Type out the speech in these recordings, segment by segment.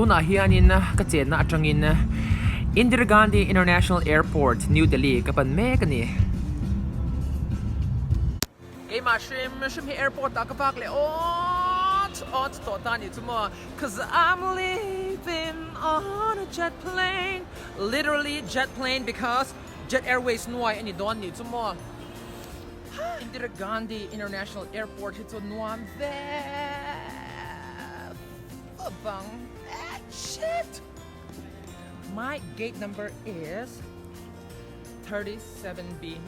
Tunah hianin ka chenna atangin Indira Gandhi International Airport, New Delhi ka pan mek a ni. Keimah hrim hrim hi airport ah ka vak leh awt awt tawh ta a nih chu maw. Cause I'm living on a jet plane, literally jet plane because Jet Airways nuai a ni dawn nih chu maw. Indira Gandhi International Airport hi chu nuam ve bang. Shit! My gate number is 37B.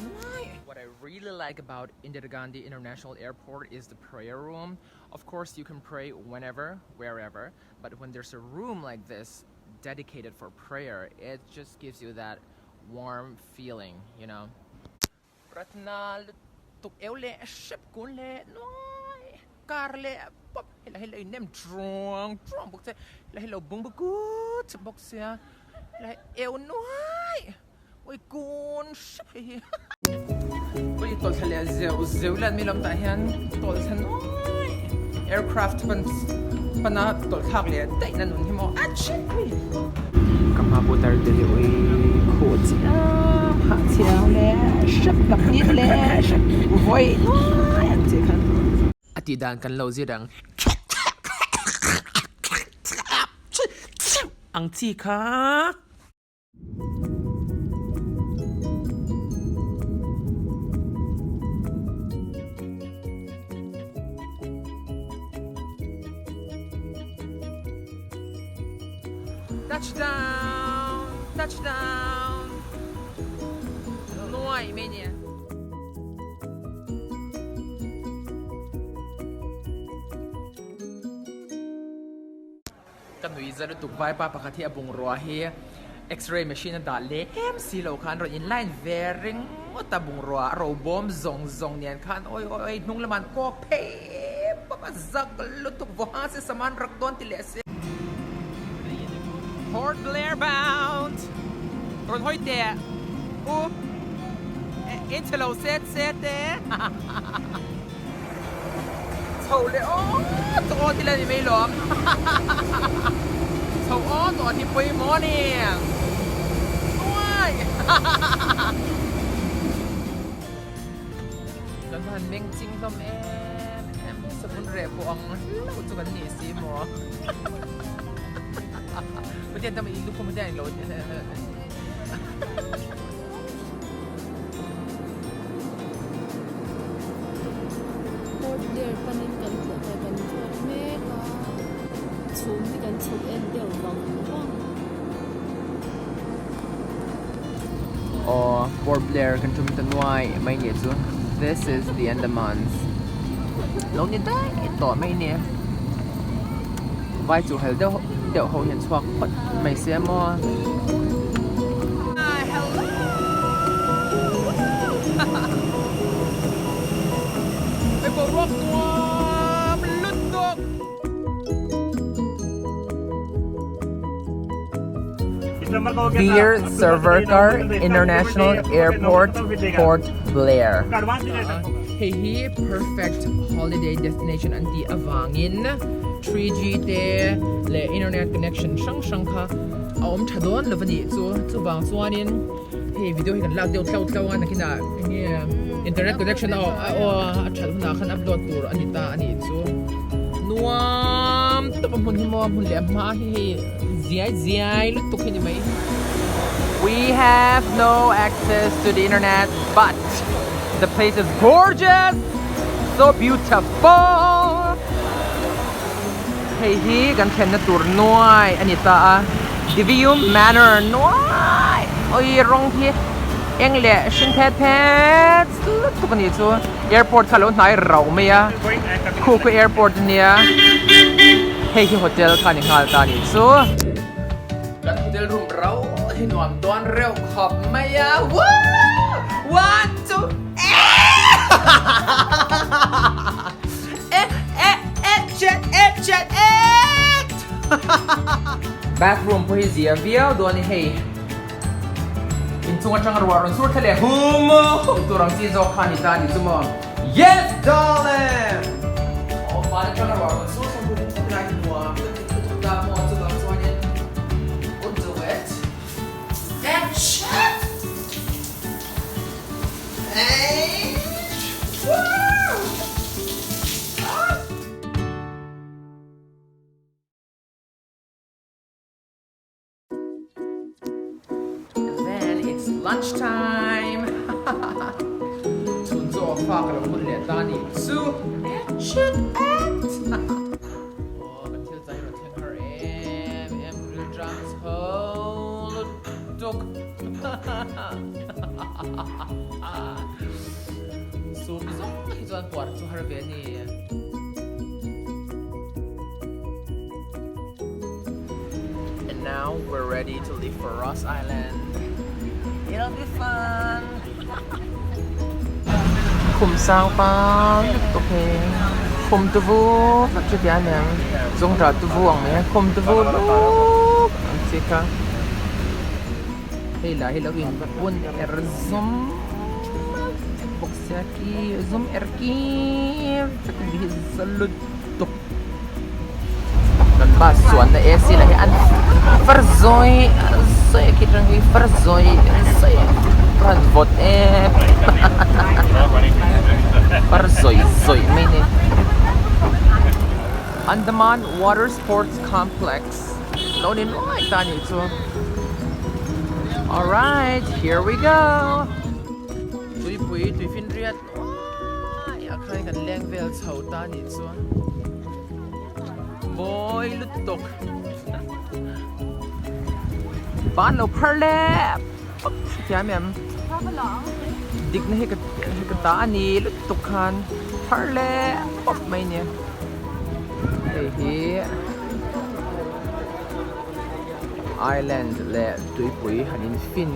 What I really like about Indira Gandhi International Airport is the prayer room. Of course, you can pray whenever, wherever, but when there's a room like this dedicated for prayer, it just gives you that warm feeling, you know. Pratna lutuk eu leh hrep kun leh nuai kar leh pawp hela hi lo in nem truang truang bawk che hela hi lo bung bukut bawk sia hela hi eu nuai ui kun hrep hei hi ui tawlh thla leh zeuh zeuh let mi lam tah hian tawlh thla nuai aircraft pan pana tawlh thlak leh daih na nun hi maw achhe ui. Ka hma pawh tar te hi ui khuh chiam hah chiang leh hrep tak ngit leh hrep vawi nuai ang che khan. A tih dan kan lo zir ang ang chi kha. Touchdown! Touchdown! Nuai mai nia. Ka nui za lutuk vaipa pakhat hi a bungrua hi x-ray machine a dah leh em si lo khan rawn in line ve ringawt a bungrua a ro bawm zawng zawng nen khan awi awi awi hnung lamah an kawk phei pawp a zak lutuk vaw ha se saman rak dawn ti leh se. Port Blair bound rawn hawi teh u in chhe lo set set e. Chho leh awt awt ila ni mai lawm Chho awt awt hi pawimawh a ni Uai Kan han meng ching hlawm em em Savun reh pawh ang hlauh chu kan ni si maw Pathian tam i lukhum hian eng lo Port Blair panin kan thlawh hnai kan thlawk mek a, chhum hi kan chhuk en deuh vang vang. Aw Port Blair kan tum ta nuai mai nia chu this is the Andamans lo ni daih tawh mai nia vai chu hel deuh deuh ho hian chhuak phawt mai se maw. Veer Savarkar International Airport, Port Blair. Hei hi perfect holiday destination an tih avangin 3G te leh internet connection hrang hrang kha a awm tha dawn lo a nih chu. Chuvang chuanin hei video hi kan lak deuh tlo tlo a nakinah enge internet connection a a that hunah khan upload tur a ni ta a nih chu. Nuam tawp a hmun hi maw hmun leh hma hi hei ziai ziai lutuk hi ni mai. We have no access to the internet but the place is gorgeous so beautiful hei hi kan thlenna tur nuai a ni ta a Divium Manor nuai awi rawng hi eng leh hring phet phet lutuk a nih chu airport kha a lo hnai rauh mai a khu khu airport a nia hei hi hotel kha a ni nghal ta a nih chu. Kan hotel room rau hi nuam dawn reuh khawp mai a woo one two eh eh eh chet eh chet eh bathroom pawh hi zia viau dawn a ni hei inchung atanga ruah rawn sur thla leh hum hum tur ang chi zawk kha a ni ta a ni chu maw yes darling aw van atanga ruah rawn sur thla hum hum lai hi nuam ka ti lutuk ta maw chuvang chuanin. And then it's lunch time! Chhun chu aw fa ka lo hun leh ta ni chu action act! Aw kan thil chai rawn thleng har em em grill drums ho lutuk! Soup zawng hi chuan puar chu har ve a ni. And now we're ready to leave for Ross Island. It'll be fun. Khum sang pang lutuk hi khum tuvu vek chu tia aniang zungtah tuvu ang mai a khum tuvu luk ang chi kha hei lah hi lo in bun er zum bawk sia ki zum er ki vek ang hi za lutuk. Kan bus chuanna AC lah hi an far zawi zawi a khi atang hi far zawi zawi a han vawt em far zawi zawi mai a ni. Andaman Water Sports Complex lo ni nuai ta a nih chu alright here we go tuipui tuifinriat nuai ah khan kan leng vel chho ta a nih chuan mawi lutuk ban lo phar le pawp hrethiam em dikna hi ka ka ta a ni lutuk khan phar le pawp mai a ni hei hi island leh tuipui han in fin.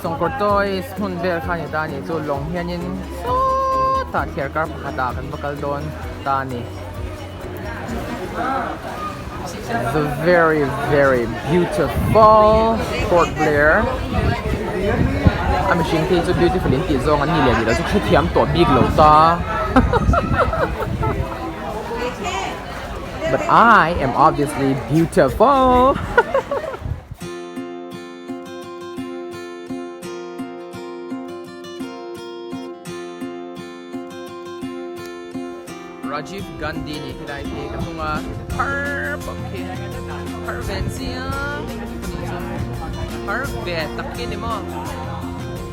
Sawngkawr toys hmun vel kha a ni ta a ni chu lawng hianin sawtah thliar kar pakhatah kan va kal dawn ta a ni. The very very beautiful Port Blair a mihring te hi chu beautiful in tih zawng an ni leh ni lo chu hrethiam tawh bik lo ta but I am obviously beautiful. Rajiv Gandhi nih helai hi ka hnung a phar pawp khi phar ve chiang nih chu phar ve tak khi ni maw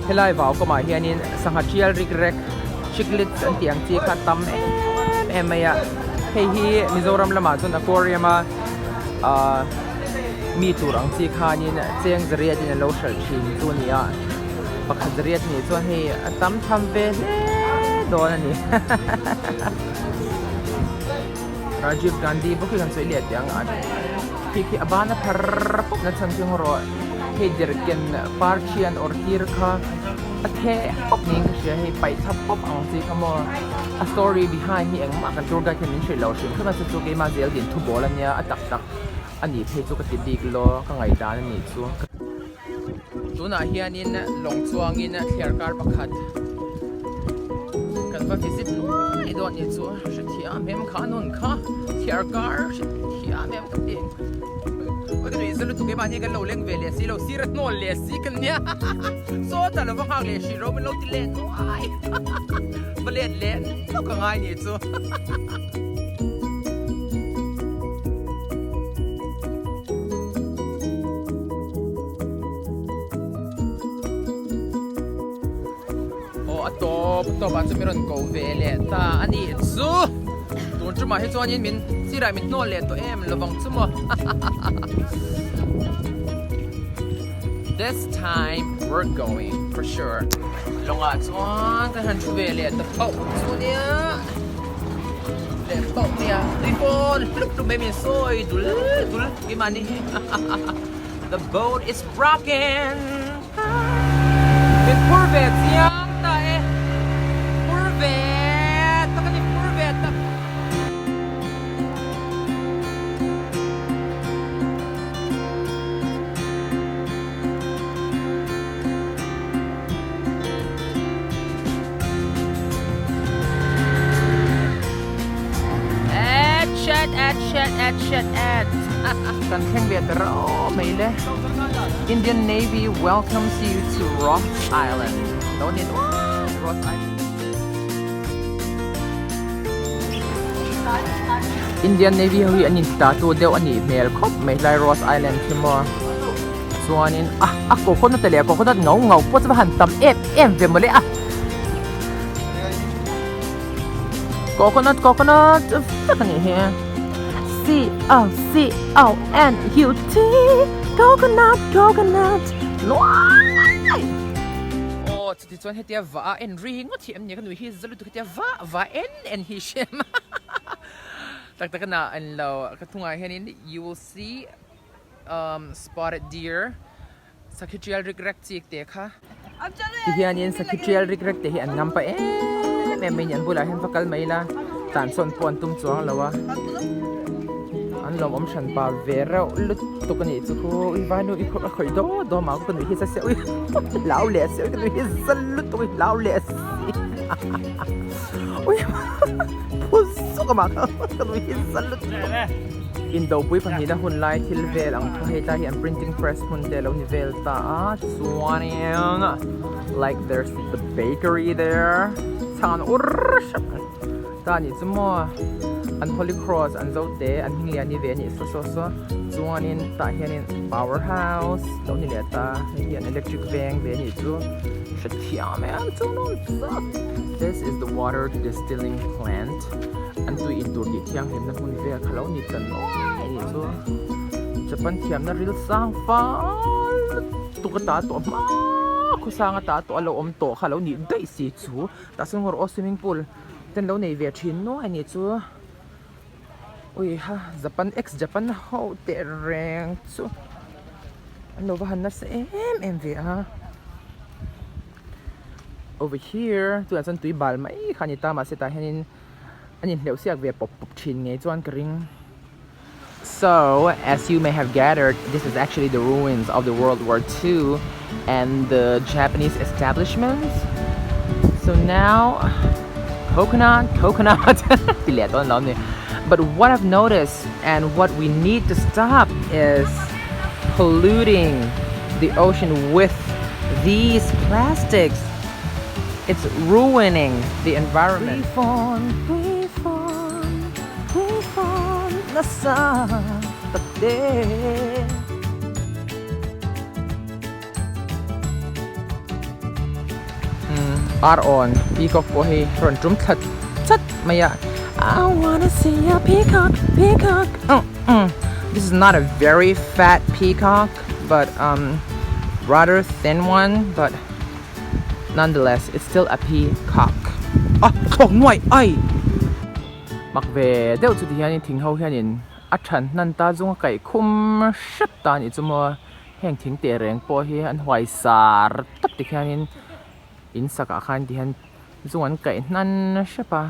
helai vau kawmah hianin sangha tial rik rek chiclets an tih ang chi kha tam em em mai a hei hi Mizoram lamah chuan aquarium a ahh mi tur ang chi khanin cheng zariat in an lo hralh thin chu a ni a pakhat zariat nih chuan hei a tam tham ve hle dawn a ni Rajiv Gandhi bawk hi kan sawi leh teh ang a khi khi a ban a phar pawp na chhan chu erawh hei derhken par thian awrh tir kha a theh pawp niin ka hria hei paih thap pawp ang chi kha maw a story behind hi engmah kan tour guide hian min hrilh lo hrim hrim a chu chu keimah zel din thu bawl a nia a tak tak a nih phei chu ka ti bik lo ka ngaihdan a nih chu. Tunah hianin lawng chuangin thliar kar pakhat kan va visit nuai dawn nih chu hrethiam em kha a nun kha thliar kar hrethiam em ka ti oi ka nuih za lutuk em mahni kan lo leng ve leh si lo sir a hnawl leh si ka nia sawtah lo va nghak leh hrih ro min lo ti leh nuai va let leh nawk a ngai nih chu. Aw a tawp tawp ah chu min rawn ko ve leh ta a nih chu tun tumah hi chuanin min sirah min hnawl leh tawh em lovang chu maw This time we're going for sure lawngah chuan kan han thu ve leh ta phauh chu nia. Leh tawh mai a tui pawn hlup hlup mai min sawi dul dul keimahni hi the boat is rocking min phur ve chiang ta e phur ve tak a ni phur ve tak. Action action action at kan thleng ve ta rau mai le Indian Navy welcomes you to Ross Island lo ni nuai. Ross Island. Indian Navy ho hi an in tattoo deuh a nih hmel khawp mai tlai Ross Island khi maw chuanin a a coconut leh coconut ngau ngau pawh chu va han tam em em ve mawle a coconut coconut vek a nih hi C O C O N U T coconut coconut nuai aw chuti chuan hetia va a en ri ngawt hi em ni ka nui hi za lutuk hetia va va en en hi hriam tak tak a an lo ka thungah hianin you will see um spotted deer sakhi tial rik rek chik te kha ti hianin sakhi tial rik rek te hi an ngam pa em em mai a ni an bulah hian va kal mai ila tan sawn pawh an tum chuang lo a an lawmawm hran pa ve reuh lutuk a nih chu khu ui vainu i khawih a khawih daw daw mah ka nuih hi za sia ui hlau leh sia ka nuih hi za lutuk i hlau leh si ui phu zawk a mah kha ka nuih hi za lutuk. Indopui pahnihna hun lai thil vel ang kha hei tlai hi an printing press hmun te a lo ni vel ta a chuanin like there's the bakery there chhang an ur hrep ta a nih chu maw an holy cross an zo te an hming lian ni ve a nih saw saw saw chuanin tah hianin power house lo ni leh ta hei hi an electric veng ve a nih chu hrethiam em chu nuam zat this is the water distilling plant. An tui in tur tih thianghlimna hmun vel kha lo ni ta nuai a nih chu. Japan thiamna ril sang fal lutuk a ta tawh hma khawsang a ta tawh a lo awm tawh kha lo nih daih si chu. Tah sawn ngawr aw swimming pool te an lo nei ve thin nuai a nih chu. Ui ha Japan ex Japan ho teh reng chu an lo va han nasa em em ve a. Over here tunah chuan tui bal mai kha a ni ta mahse tah hianin an inhleuh siak ve pawp pawp thin ngei chuan ka ring. So as you may have gathered this is actually the ruins of the World War II and the Japanese establishments. So now coconut coconut ti leh dawn lo ni. But what I've noticed and what we need to stop is polluting the ocean with these plastics. It's ruining the environment. Ar awn peacock pawh hei rawn tum thla chat mai a I wanna see a peacock peacock this is not a very fat peacock but um rather thin one but nonetheless it's still a peacock ah thlawk nuai ai mak ve deuh chu ti hianin thing ho hianin a than hnan ta zung a kaih khum hrep ta a nih chu maw. Heng thing teh reng pawh hi an huai sar tawp ti khianin in sakah khan ti hian zung an kaih hnan hrep a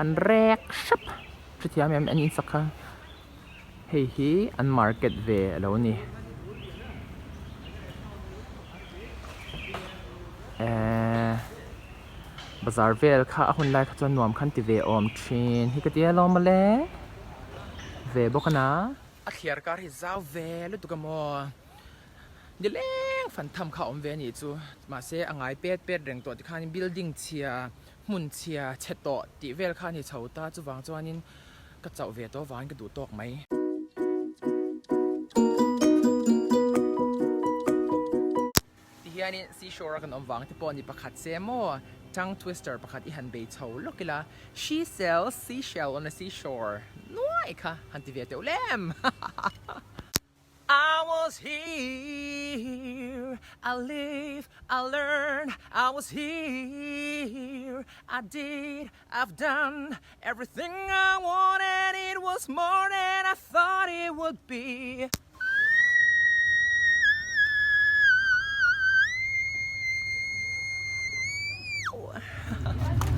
an rek hrep hrethiam em an in sak kha hei hi an market ve a lo ni ehh bazar vel kha a hun lai kha chuan nuam khan ti ve awm thin hi ka tia lawm mawle ve bawk a na. A thliar kar hi zau ve lutuk a maw? Ni leng fan tham kha a awm ve a nih chu. Mahse a ngai pet pet reng tawh tikhanin building chhia, hmun chhia, chhe tawh tih vel kha a ni chho ta. Chuvang chuanin ka chauh ve tawh avangin ka duh tawk mai. Tihianin seashore a kan awm vang te pawh ni pakhat se maw tongue twister pakhat i han bei chho lawk ila she sells seashell on a seashore nuai kha han ti ve teuh lem I was here I live I learn I was here I did I've done everything I wanted it was more than I thought it would be.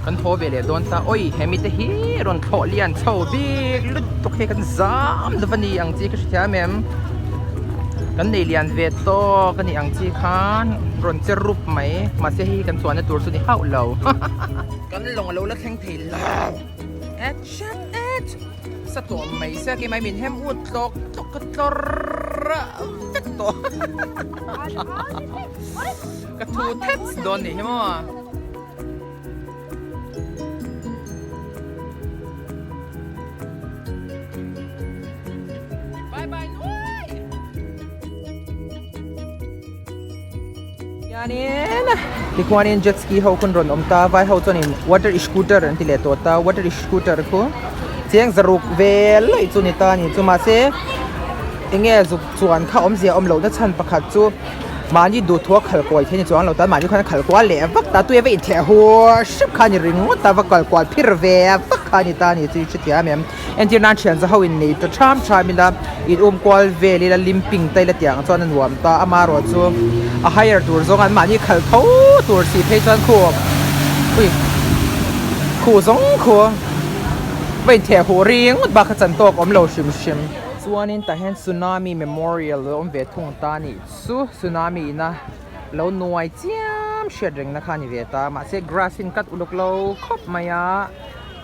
Kan thaw ve leh dawn ta oi hemi te hi rawn thlawh lian chho bik lutuk hi kan zam lova ni ang chi ka hrethiam em kan nei lian ve tawk a ni ang chi khan rawn che rup mai mahse hei hi kan chuanna tur chu ni hauh lo. Kan lawng a lo la thleng thei lo. Et chat et! Sa tawm mai sia keimah min hem ut tlawk tlawk ka tlawr. vek tawh. Ka thu thets dawn nih hi maw. Bye bye nuai. Hianin tikhuanin jet ski ho khawn rawn awm ta vai ho chuanin water scooter an ti leh tawh ta water scooter khu cheng zaruk vel laih chu ni ta a ni chu mahse enge zuk chuan kha awmzia awm lohna chhan pakhat chu mahni duhthua khal kuai thei ni chuang lo ta mahni khan a khal kual leh vak ta tuia va intheh hur hrep kha a ni ringawt a va kal kual phir ve vak kha a ni ta a ni chu i hrethiam em. Entir nan thian za ho in nei ta tham tham ila in um kual vel ila limping ta ila tiang chuan a nuam ta amaherawh chu a hire tur zawng an mahni khalh tho tur si phei chuan khu ui khu zawng khu va intheh huh ringawt bak kha chan tawk awm lo hrim hrim. Chuanin tah hian tsunami memorial lo awm ve thung ta a nih chu tsunami ina lo nuai chiam hriat rengna kha a ni ve ta mahse grass hi an cut uluk lo khawp mai a.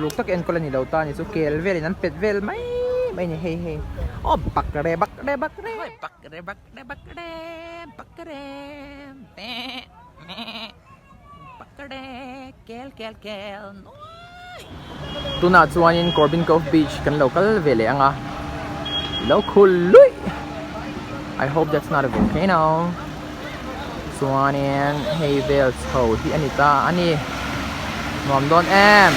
Luk tak enkawl a ni lo ta a ni chu kel velin an pet vel mai mai a ni hei hei aw bak re bak re bak re bak re bak re bak re bak re meh meh bak re kel kel kel nuai tunah chuanin Corbin Cove Beach kan lo kal ve leh ang a lo khul luih I hope that's not a volcano chuanin hei vel chho hi a ni ta a ni nuam dawn em.